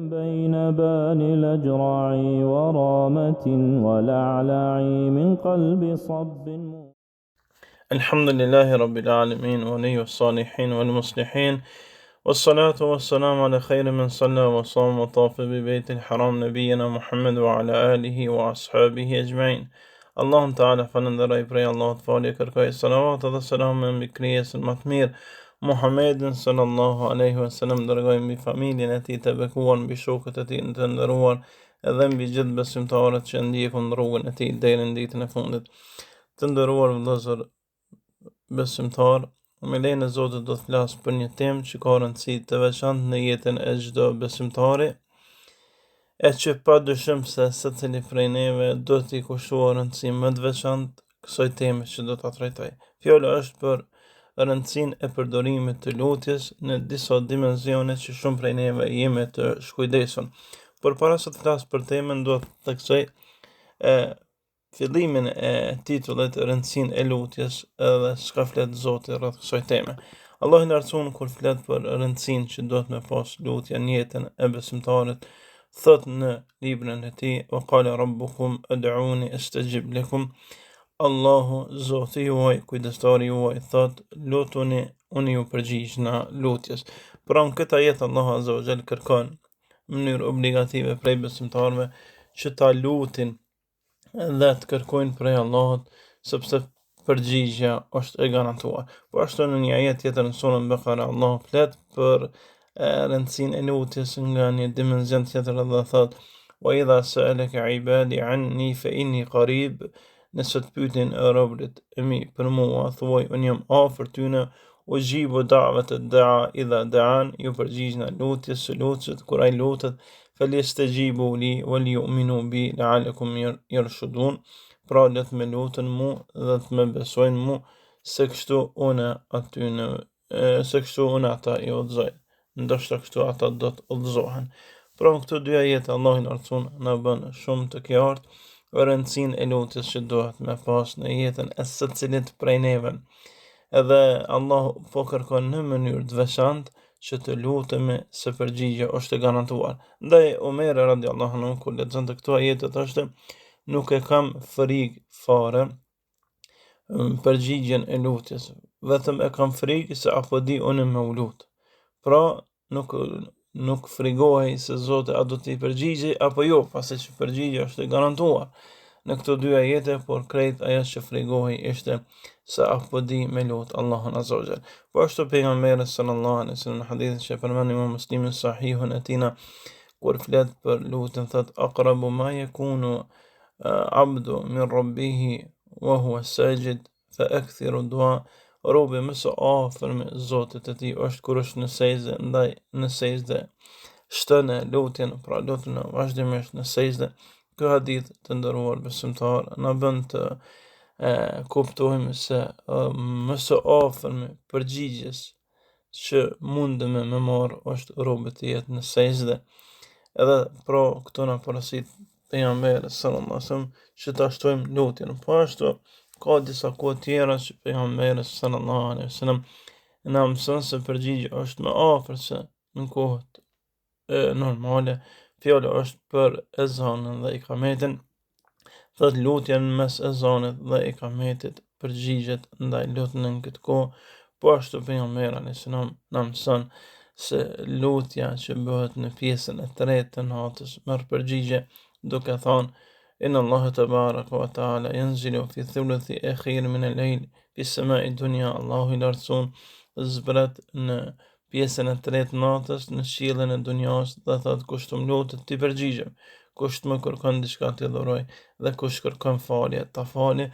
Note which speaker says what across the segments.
Speaker 1: بين بان الأجرع ورامة ولعلع من قلب صب
Speaker 2: الحمد لله رب العالمين ولي الصالحين والمصلحين والصلاة والسلام على خير من صلى وصام وطاف ببيت الحرام نبينا محمد وعلى آله وأصحابه أجمعين Allahun Teala falënderoj prej Allahut falje kërkoj salavat dhe selame mbi krijesën më të mirë Muhammedin sallallahu alaihi wasallam dërgoj mbi familjen e tij të bekuar mbi shokët e tij të nderuar edhe mbi gjithë besimtarët që ndjekin rrugën e tij deri në ditën e fundit. Të nderuar vëllezër besimtarë, me lejen e Zotit do të flas për një temë që ka rëndësi të veçantë në jetën e çdo besimtari, e që pa dyshim se secili prej neve do t'i kushtojë rëndësi më të veçantë kësaj teme që do ta trajtoj. Fjala është për rëndësinë e përdorimit të lutjes në disa dimensione që shumë prej neve jemi të shkujdesur. Por para se të flas për temën, do të theksoj e fillimin e titullit rëndësinë e lutjes edhe çka flet Zoti rreth kësaj teme. Allahu i lartësuar kur flet për rëndësinë që duhet me pas lutja në jetën e besimtarit, thot në librin e tij, "Wa qala rabbukum ud'uni astajib lakum." Allahu, Zoti juaj, kujdestari juaj, thot, lutuni, unë ju përgjigjna lutjes. Pra në këtë ajet Allahu Azza wa Jall kërkon në mënyrë obligative prej besimtarëve që ta lutin dhe të kërkojnë prej Allahut, sepse përgjigja është e garantuar. Po ashtu në një ajet tjetër në suren Bekare, Allahu flet për rëndësinë e lutjes nga një dimension tjetër dhe thot wa idha sa'alaka ibadi anni fa inni qarib nëse të pyetin robërit e mi për mua thuaj unë jam afër tyne Uxhibu da'vete da'i idha da'an, ju përgjigjna lutjes së lutësit kur ai lutet, fel jestexhibu li wal ju'minu bi la'alekum jershudun, pra le të më luten mu dhe të më besojnë mu, se kështu unë atyne se kështu unë ata i udhëzoj ndoshta kështu ata do të udhëzohen. Pra në këto dy ajete Allahu i lartësuar na bën shumë të qartë rëndësinë e lutjes që duhet me pas në jetën e secilit prej neve. Edhe Allahu po kërkon në mënyrë të veçantë që të lutemi se përgjigja është e garantuar. Ndaj Omer radiallahu anhu kur lexonte këto ajete thoshte nuk e kam frikë fare përgjigjen e lutjes, vetëm e kam frikë se a po di unë me u lut. Pra, nuk nuk frigohej se Zoti a do t'i përgjigjej apo jo, pasi që përgjigja është e garantuar në këto dy ajete, por krejt ajo që frigohej ishte se a po di me lut Allahun Azza wa Jall. Po ashtu pejgamberi sallallahu alaihi wasallam në hadithin që e përmend Imam Muslimi në Sahihun e tina kur flet për lutjen thot aqrabu ma yakunu abdu min rabbihi wa huwa sajid fa akthiru dua robi më së afërmi Zotit të tij është kur është në sexhde ndaj në sexhde shtone lutjen pra lutjen vazhdimisht në sexhde ky hadith të nderuar besimtar na bën të e, kuptojmë se e, më së afërmi përgjigjes që mundemi me marrë është robi të jetë në sexhde. Edhe pra këtu na porosit pejgamberi sallallahu alaihi wasallam që ta shtojmë lutjen. Po ashtu ka disa kohë tjera që pejgamberi sallallahu alaihi wasallam na mëson se përgjigja është më afër se në kohët e, normale. Fjala është për ezanin dhe ikametin. Thot lutja në mes ezanit dhe ikametit përgjigjet ndaj lutni në këtë kohë. Po ashtu pejgamberi alaihi selam na mëson se lutja që bëhet në pjesën e tretë të natës merr përgjigje duke thënë Inna Allaha tebaraka wa taala yanzilu fi thuluthi akhir min al-layl fi samai dunya Allahu i lartësuar zbret në pjesën e tretë natës në qiellin e dunjas dhe thotë kush të më lutet t'i përgjigjem, kush të më kërkon diçka t'i dhuroj dhe kush kërkon falje ta fali,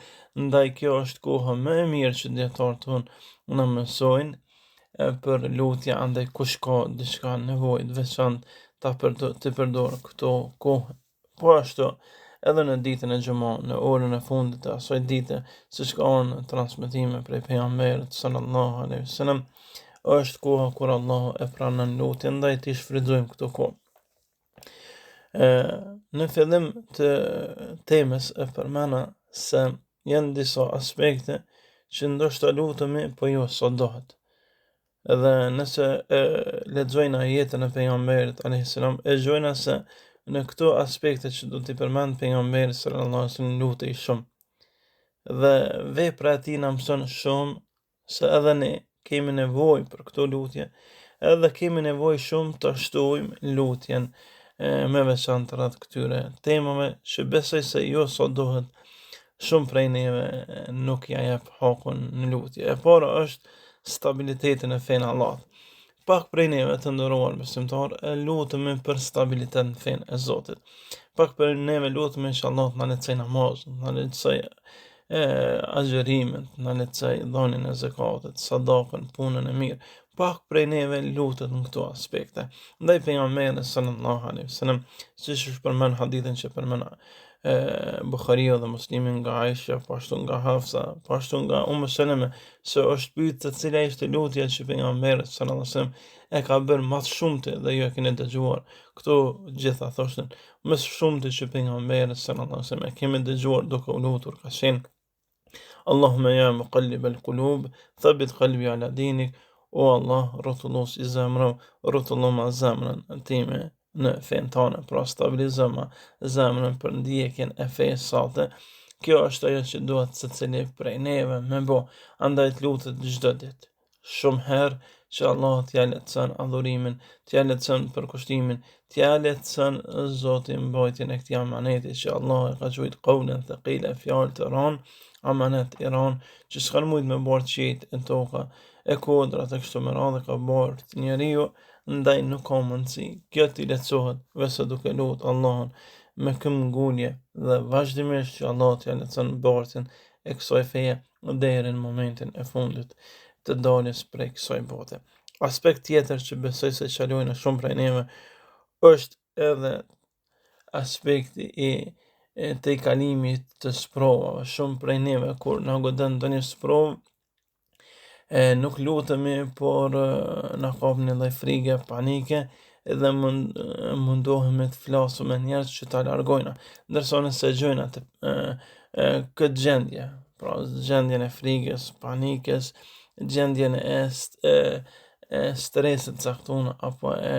Speaker 2: ndaj kjo është koha më e mirë që dijetarët tonë na mësojnë për lutje, andaj kush ka diçka nevojë të veçantë ta përdor, të përdor këto kohë Po ashtu, edhe në ditën e xhuma, në orën e fundit të asaj dite, siç ka ardhur në transmetime prej pejgamberit sallallahu alaihi wasallam, është koha kur Allahu e pranon lutjen, ndaj t'i shfrytëzojmë këto kohë. E, në fillim të temës e përmena se janë disa aspekte që ndoshta lutemi, po jo sa dohet. Dhe nëse e lexojna jetën e pejgamberit alayhis salam, e gjojna se në këto aspekte që do t'i përmend pejgamberi sallallahu alaihi wasallam lutej shumë. Dhe vepra e tij na mëson shumë se edhe ne kemi nevojë për këto lutje, edhe kemi nevojë shumë të shtojmë lutjen e, me veçantë rreth këtyre temave që besoj se jo sa duhet shumë prej neve nuk ja jep hakun në lutje. E para është stabiliteti në fenë e Allahut. Pak prej neve të nderuar besimtar e lutemi për stabilitet në fenë e Zotit. Pak prej neve lutemi që Allah të na lehtësojë namazin, të na lehtësojë agjërimin, të na lehtësojë dhënien e zekatit, sadakën, punën e mirë. Pak prej neve lutet në këto aspekte. Ndaj pejgamberi sallallahu alaihi wasallam, siç është përmend hadithin që përmend Buhariu dhe Muslimi nga Aisha, po ashtu nga Hafsa, po ashtu nga Umm Seleme, se është pyet se cila ishte lutja që pejgamberi sallallahu alaihi wasallam e ka bërë më së shumti dhe ju e keni dëgjuar. Këto gjitha thoshtin më së shumti që pejgamberi sallallahu alaihi wasallam e kemi dëgjuar duke u lutur ka qenë Allahumma ya muqallib al-qulub, thabbit qalbi ala dinik, o Allah, rrotullues i zemrave, rrotulloma zemrën time në fenë tane, pra stabilizoma zemrën për ndjekjen e fesë sate. Kjo është ajo që duhet secili prej neve me bo, andaj të lutet çdo ditë. Shumë herë që Allah t'ja lehtëson adhurimin, t'ja lehtëson përkushtimin, t'ja lehtëson Zoti mbajtjen e këtij amaneti që Allah e ka quajt kaulen thekila, fjalë të rëndë, amanet i rëndë, që s'kan mujt me bart qiejt e toka, e kodrat e kështu me radhë ka bart njeriu, ndaj nuk ka mundësi kjo t'i lehtësohet veçse duke lut Allahun me këmbëngulje dhe vazhdimisht që Allah t'ja lehtëson bartjen e kësaj feje deri në momentin e fundit të daljes prej kësaj bote. Aspekt tjetër që besoj se çalojnë shumë prej neve është edhe aspekti i e tejkalimit të sprovave. Shumë prej neve kur na godet ndonjë sprovë e nuk lutemi, por na kap një lloj frige, panike dhe mund, mundohemi të flasim me njerëz që ta largojna. Ndërsa nëse gjojna të, e, e, këtë gjendje, pra gjendjen e frigës, panikës, gjendjen e, e, e stresit të caktuar apo e,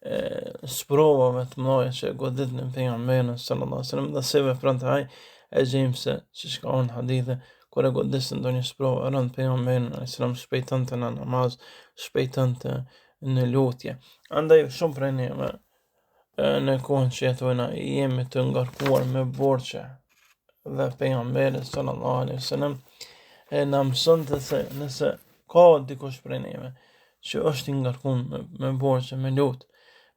Speaker 2: e sprovave të mëdha që goditnin pejgamberin sallallahu alajhi wasallam dhe si vepronte ai, e gjejmë se siç ka ardhur në hadithe Kur e godiste ndonjë sprovë e rëndë pejgamberin alayhis salam shpejtonte në namaz, shpejtonte në lutje. Andaj shumë prej neve në kohën që jetojna jemi të ngarkuar me borxhe dhe pejgamberi sallallahu alaihi wasallam e na mësonte se nëse ka dikush prej neve që është i ngarkuar me, me borxhe, me lut.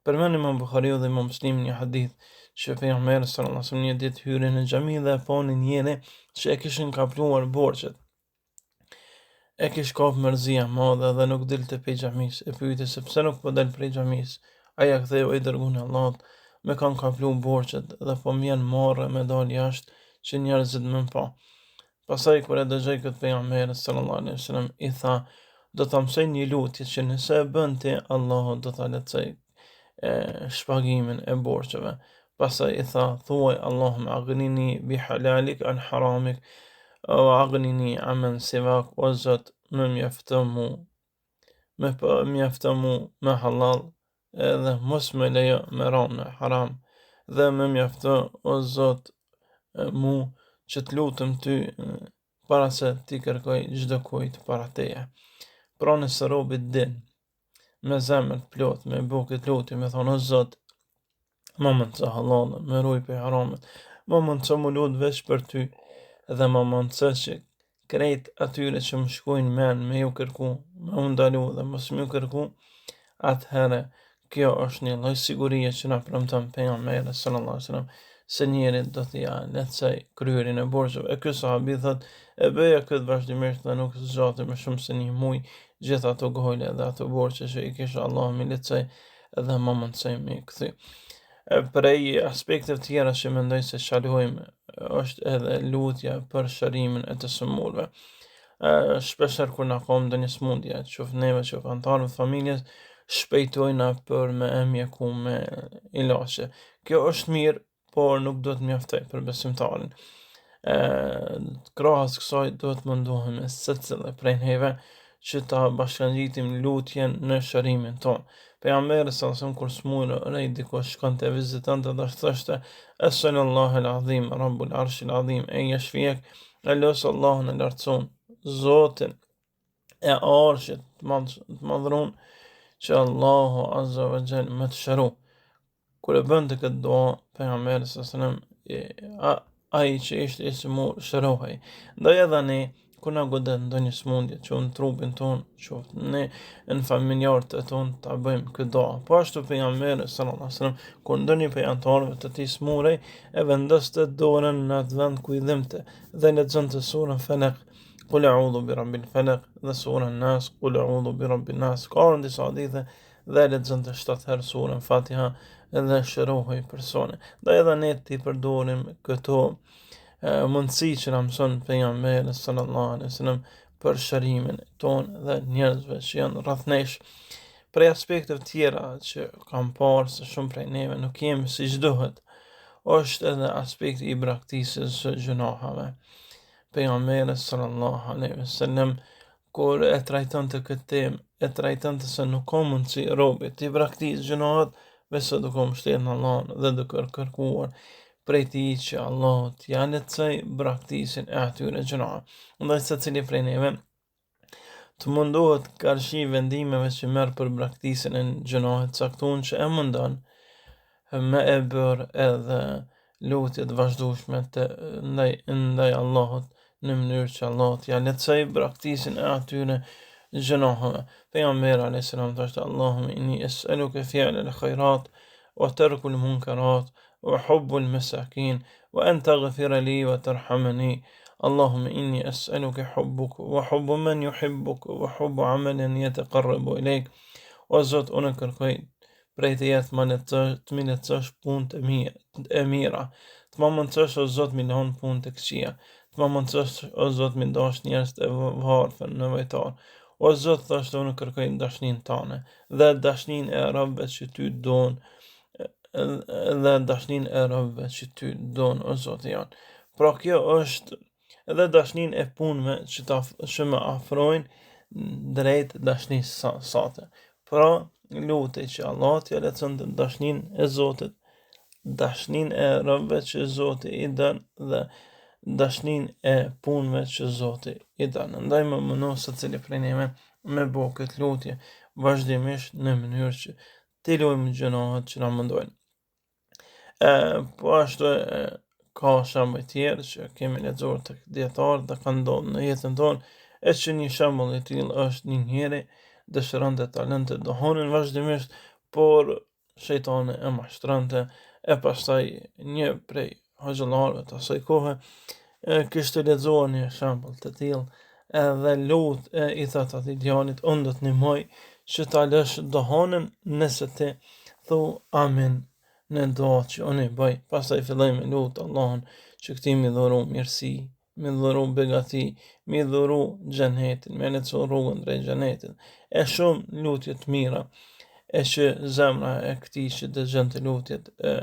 Speaker 2: Përmend Imam Buhariu dhe Imam Muslimi një hadith që pejgamberi sallallahu alajhi wasallam një ditë hyri në xhami dhe e pa një njeri që e kishin kapluar borxhet. E kish kap mërzia e madhe dhe nuk dilte prej xhamisë. E pyeti se pse nuk po del prej xhamisë. Ai ia ktheu o i dërguar i Allahut, më kanë kaplu borxhet dhe po më vjen marre me dal jashtë që njerëzit me më pa. Pastaj kur e dëgjoi këtë pejgamberi sallallahu alaihi wasallam i tha, do ta mësoj një lutje që nëse e bën ti, Allahu do ta lehtësojë shpagimin e borxheve. Pastaj i tha, thuaj Allahumma aghnini bi halalik an haramik wa aghnini amman sivak, o Zot, më mjafto mu, më mjafto mu me halal edhe mos më lejo me ra në haram dhe më mjafto o Zot mu që të lutem ty para se t'i kërkoj çdokujt para teje. Pra nëse robi din me zemër të plotë, me bo këtë lutje, me thonë o Zot, më mundëso hallallin, më ruj prej haramit, më mundëso m'u lut veç për ty, dhe më mundëso që krejt atyre që më shkojnë men me ju kërku, me u ndalu dhe mos me ju kërku, atëherë kjo është një lloj sigurie që na premton pejgamberi sallallahu alajhi wasallam se njerit do t'ia lehtësoj kryerjen e borxheve. E ky sahabi thot, e bëja këtë vazhdimisht dhe nuk zgjati më shumë se një muaj gjithë ato gajle dhe ato borxhe që i kisha Allahu m'i lehtësoi dhe më mundësoi me i kthy. Prej aspekteve tjera që mendoj se çalojmë është edhe lutja për shërimin e të sëmurëve. Shpeshherë kur na kap ndonjë sëmundje, qoftë neve, qoftë anëtarëve të familjes, shpejtojna për me e mjeku me ilaçe. Kjo është mirë, por nuk duhet mjaftoj për besimtarin. E, krahas kësaj duhet mundohemi secili prej neve që ta bashkangjitim lutjen në shërimin tonë. Pejgamberi sallallahu alajhi wasallam kur smurej dikush shkonte e vizitonte dhe thoshte Es'alullaha al-azim rabbul arshil azim en yashfijak e lus Allahun e lartësun Zotin e arshit të madhrun që Allahu azza wa jall me të shëru. Kur e bënte këtë dua, pejgamberi sallallahu alajhi wasallam ai që ishte i sëmur shërohej. Ndaj edhe ne kur na godet ndonjë sëmundje, qoftë në trupin tonë, qoftë ne në familjarët e tonë ta bëjmë këtë dua. Po ashtu pejgamberi sallallahu alajhi wasallam kur ndonjë prej anëtarëve të tij sëmurej, e vendoste dorën në atë vend ku i dhimbte dhe lexonte surën Felek, Kul a'udhu bi rabbil falaq dhe surën Nas, Kul a'udhu bi rabbin nas. Ka ardhur në disa hadithe dhe lexonte 7 herë surën Fatiha dhe shërohej personi. Ndaj edhe ne t'i përdorim këto mundësi që na mëson pejgamberi sallallahu alaihi wasallam për shërimin tonë dhe njerëzve që janë rreth nesh. Prej aspekteve tjera që kam parë se shumë prej neve nuk jemi siç duhet, është edhe aspekti i braktisjes së gjynaheve. Pejgamberi sallallahu alaihi wasallam kur e trajtonte këtë temë, e trajtonte se nuk ka mundësi robi t'i braktisë gjynahet veçse duke u mbështetur në Allahun dhe duke kërkuar prej tij që Allahu t'ia lehtësojë braktisjen e atyre gjynaheve. Ndaj secili prej neve të mundohet karshi vendimeve që merr për braktisjen e gjynahit të caktuar që e mundon me e bërë edhe lutje të vazhdueshme të ndaj ndaj Allahut në mënyrë që Allahu t'ia lehtësojë braktisjen e atyre gjynaheve. Pejgamberi alayhis salam thoshte Allahumma inni es'aluka fi'l al-khairat wa tarku al-munkarat wa hubbu al-masakin wa an taghfira li wa tarhamani. Allahumma inni es'aluka hubbuk wa hubbu man yuhibbuk wa hubbu amalin yataqarrabu ilayk. O Zot, unë kërkoj prej teje të më lehtësosh, të m'i lehtësosh punët e mia, e mira. Të më mundësosh o Zot m'i lënë punët e këqija. Të më mundësosh o Zot m'i dash njerëzit e varfër nevojtar. O Zot, thoshte unë kërkoj dashninë tane dhe dashninë e robëve që ty don dhe dashninë e robëve që ty don o Zoti jonë. Pra kjo është edhe dashninë e punëve që ta që më afrojnë drejt dashnisë sate. Pra, lutej që Allah t'ia lehtësonte dashninë e Zotit, dashninë e robëve që Zoti i don dhe dashninë e punëve që Zoti i don. Ndaj me u mundu secili prej neve me bo këtë lutje vazhdimisht në mënyrë që t'i lujmë gjynahet që na mundojnë. E, po ashtu e, ka shembuj tjerë që kemi lexuar tek dijetarët dhe kanë ndodhur në jetën tonë, e që një shembull i tillë është një njeri dëshironte ta lënte duhanin vazhdimisht, por shejtani e mashtronte e pastaj një prej hoxhallarëve të asaj kohe e kishte lexuar një shembull të tillë edhe lut e i thotë atij djalit unë do të ndihmoj që ta lësh duhanin nëse ti thu amin në dua që unë i bëj pastaj filloi me lut Allahun që këtij m'i dhuru mirësi m'i dhuru begati m'i dhuru xhenetin me lehtësu rrugën drejt xhenetit e shumë lutje të mira e që zemra e këtij që dëgjonte lutjet e,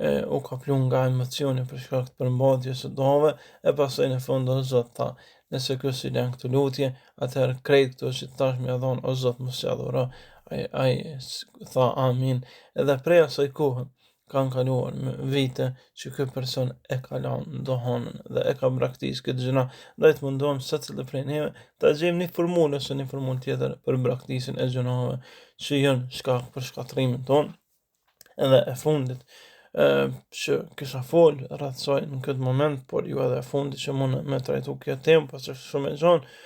Speaker 2: e u kaplu nga emocioni për shkak të përmbajtjes së duave e pastaj në fund o Zot tha nëse ky s'i lën këto lutje atëherë krejt këto që tash më dhon o Zot mos ia dhuro ai ai tha amin edhe prej asaj kohe Kanë kaluar me vite që ky person e ka lanë duhanin dhe e ka braktis këtë gjynah, ndaj të mundohem secili prej neve ta gjejmë një formulë ose një formulë tjetër për braktisjen e gjynaheve që janë shkak për shkatërrimin tonë. Edhe e fundit, e, që kisha fol rreth saj në këtë moment, por ju edhe e fundit që mund me trajtu kjo temë, pasi është shumë e gjanë,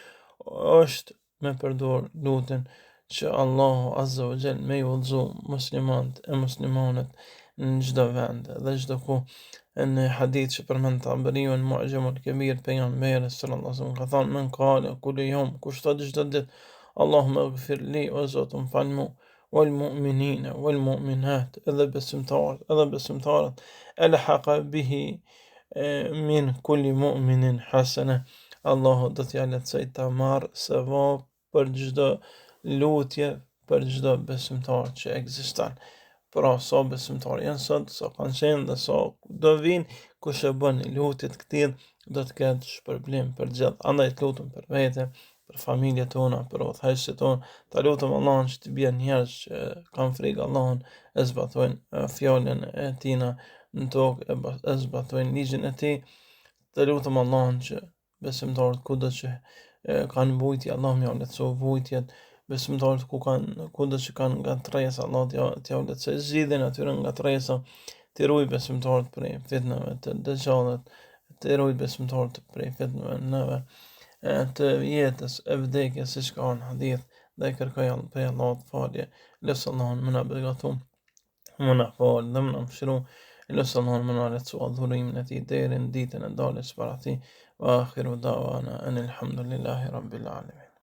Speaker 2: është me përdor lutjen që Allahu Azza wa Jall me i udhëzu muslimant e muslimanet në çdo vend dhe çdo kohë. Në hadith që përmend Taberiu në Mu'jamul Kebir pejgamberi sallallahu alaihi wasallam ka thënë men kale kullu yawm kush thotë çdo ditë Allahumma ighfir li o Zot më fal mu wal mu'minina wal mu'minat edhe besimtarët edhe besimtaret elhaqa bihi min kulli mu'minin hasene Allahu do t'ia lehtësoj ta marrë sevap për çdo lutje për çdo besimtar që ekziston. Pra, sa besimtar janë sot, sa kanë qenë dhe sa do vinë, kush e bën një lutje të këtillë, do të ketë shpërblim për gjithë. Andaj të lutem për vete, për familjet tona, për udhëheqësit tonë, ta lutim Allahun që t'i bjen njerëz që kanë frikë Allahun e zbatojnë fjalën e tina në tokë e zbatojnë ligjin e tij. Ta lutim Allahun që besimtarët kudo që kanë vujtje, Allah me jau lehtësu vujtjet, besimtarët ku kanë kudo që kanë ngatërresa, Allah t'ja t'jau lehtësoj zgjidhjen atyre ngatërresa, t'i ruaj besimtarët prej fitneve të Dexhallit, t'i ruaj besimtarët prej fitneve të jetës e vdekjes, siç ka në hadith, dhe kërkoj prej Allahut falje, lus Allahun me na begatu. Me na fal dhe me na mëshiru, e lus Allahun me na lehtësu adhurimin e tij deri në ditën e daljes para tij, wa akhiru da'wana anil hamdulillahi rabbil alamin.